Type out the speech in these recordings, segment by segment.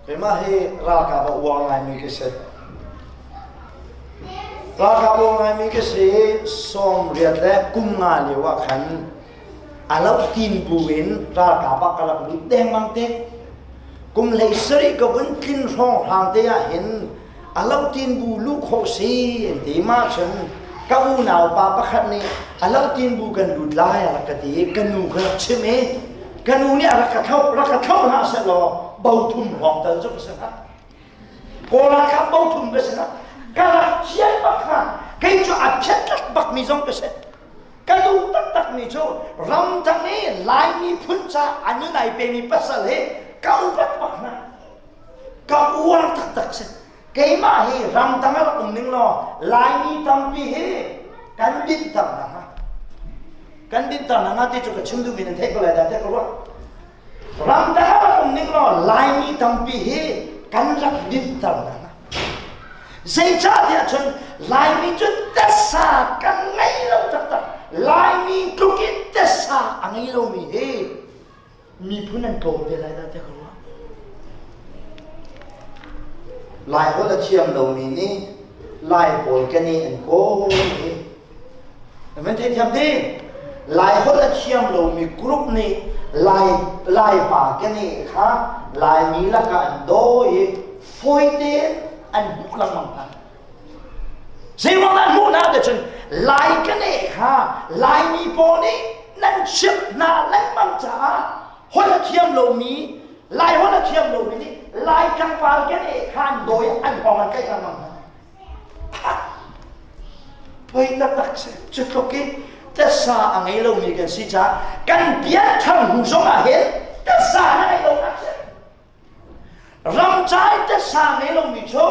Keimah hi ralkap a uar ngaimi ka si. Ralkap uar ngaimi ka si 80 le kum nga lio ah khan a lo tin bu in ralkap ah ka rak lut dengmang te. Kum hlei sarih ka vun tlin hrawng hrang te ah hin a lo tin bu luh khawh si an ti ma cun ka unau pa pakhat nih a lo tin bu kan lut lai a rak ka ti i ka nu ka rak chim i ka nu nih a rak ka thlauh rak ka thlauh hlah seh law bo thum hrawng tal cu ka si hnga kawl ralkap bo thum ka si hnga ka rak cian bak hnga kei cu a phiat bak mi zong ka si ka duh taktak mi cu ramdang i Laimi phun ca a nun ai pe mi pasal hi ka upat bak hna ka uar taktak si keimah hi ramdang a rak um ning law Laimi tampi hi kan dinter hna hnga kan dinter hna hnga ti cu ka chim duhmi nan theih ko lai dah tiah ka ruah ramdang a rak um ning law Laimi tampi hi kan rak dinter hna hnga zeicahtiah cun Laimi cu tasa kan ngei lo taktak Laimi tluk in tasa a ngei lomi hi miphun an tlawm te lai dah tiah ka ruah. Lai holh a thiam lomi nih Lai pawl kan i an kawl i nan theithiam ti Lai holh a thiam lomi group nih Lai Laipa keneh kha Laimi lakah an daw i fawi tein an hmuh lengmang hna. Zeiruang dah hmuh hna ti cun Lai keneh kha Laimi pawl nih nan chimh hna lengmang caah holh a thiam lomi Lai holh a thiam lomi nih Lai tlangval keneh kha an dawi an hawng an tlaih lengmang hna. Poi taktak si. Cu tluk i tasa a ngei lomi kan si caah kan pianthar hnu zong ah hin tasa na ngeih lonak si. Ramcai tasa ngei lomi cu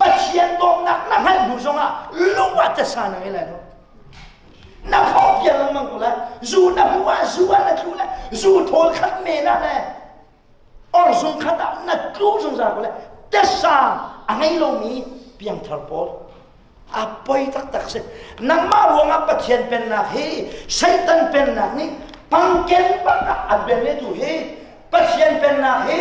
Pathian dawtnak na hngalh hnu zongah lung ah tasa na ngei lai lo. Na phawh pian lengmang ko lai. Zu na hmuh ah zu ah na tlu lai. Zu thawl khat men ah le or zung khat ah na tlu zungzal ko lai. Tasa a ngei lomi piangthar pawl a poi taktak si. Nangmah ruangah Pathian pennak hi Satan pennak nih pangken bak ah a bia tu hi Pathian pennak hi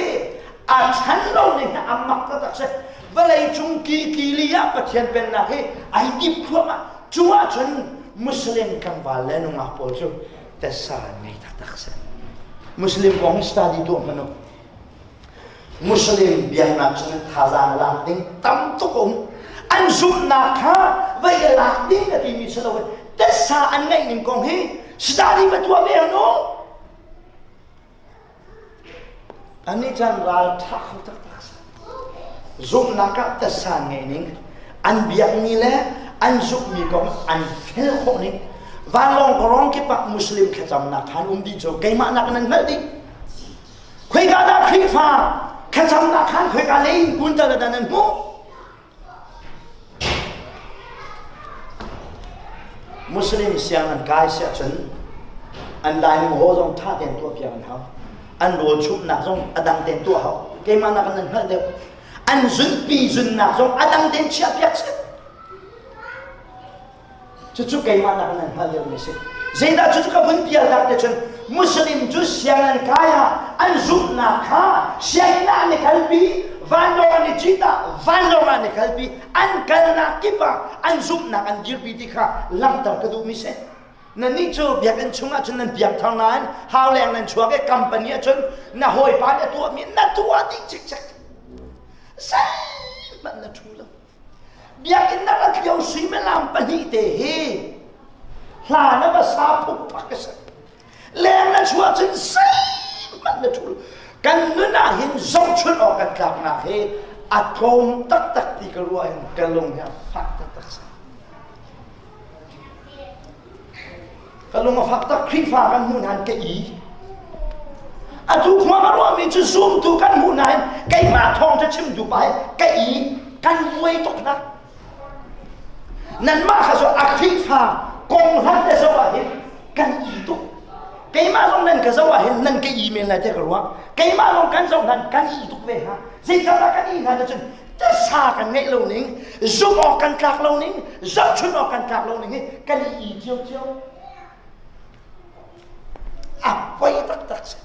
a chan lo ning a mak taktak si. Vawlei cung ki kili ah Pathian pennak hi ai dip thluahmah. Cu ahcun Muslim tlangval le nungak pawl cu tasa an ngei taktak si. Muslim kong hi study tuah hmanh u. Muslim biaknak chung in thazaang lak ding tam tuk um. An zumhnak kha vai i lak ding a timi si lo tasa an ngeih ning kong hi study va tuah ve hnu. Annih caan ral ṭha kho taktak a si. Zumhnak ah tasa ngeih ning, an biakmi le an zumhmi kong an fel khawh ning. Vanlawng kawrong kip ah Muslim thlacamnak khan um dih cu keimah nak nan hngalh dih. Khoika dah Khrihfa thlacamnak khan khoika lei in kun tal dah nan hmuh? Muslim siang an kai si ahcun an dining hall zong ṭha tein tuahpiak an hau. An rawl chumhnak zong a dang tein tuah hau. Keimah nak nan hngalh deuh. An zunpi zunnak zong a dang tein chiahpiak si. Cucu keimah nak nan hngalh deuhmi a si. Zeidah cucu ka vun pialtak te cun Muslim cu sianginn kai ah an zumhnak kha sianginn ah an i kalpi, vanlawng an i cit ah vanlawng ah an i kalpi, an kalnak kip ah an zumhnak an dirpi ti kha langhter ka duhmi si. Nannih cu biakinn chungah cun nan piangthar nain hauleng nan chuak i company ah cun na hawipa nih a tuahmi na tuah dih cikcek. Zeihmanh na ṭhu lo. Biakinn na rat lio suimilam pahnih te hi hla na va sa phukphak a si. Leng na chuah cun zeihmanh na ṭhul. Kan nun ah hin zohchunh awk kan tlaknak hi a tlawm taktak ti ka ruah hin ka lung hi a fak taktak si. Ka lung a fak tak Khrihfa kan hmuh hna ka i. Atu khua ka ruahmi cu zumtu kan hmuh nain keimah thawng cu chim duh pa ka i kan vuai tuk hna. Nanmah kha cu a Khrihfa kong hlat le zoh ah hin kan i tuk. Keimah zong nan ka zoh ah hin nan ka i men lai tiah ka ruah. Keimah zong kan zoh hlan kan i tuk ve hna. Zeicahdah kan i hna cun tasa kan ngeih lo ning, zumh awk kan tlak lo ning, zohchunh awk kan tlak lo ning hi kan i i ciocio. A poi taktak si.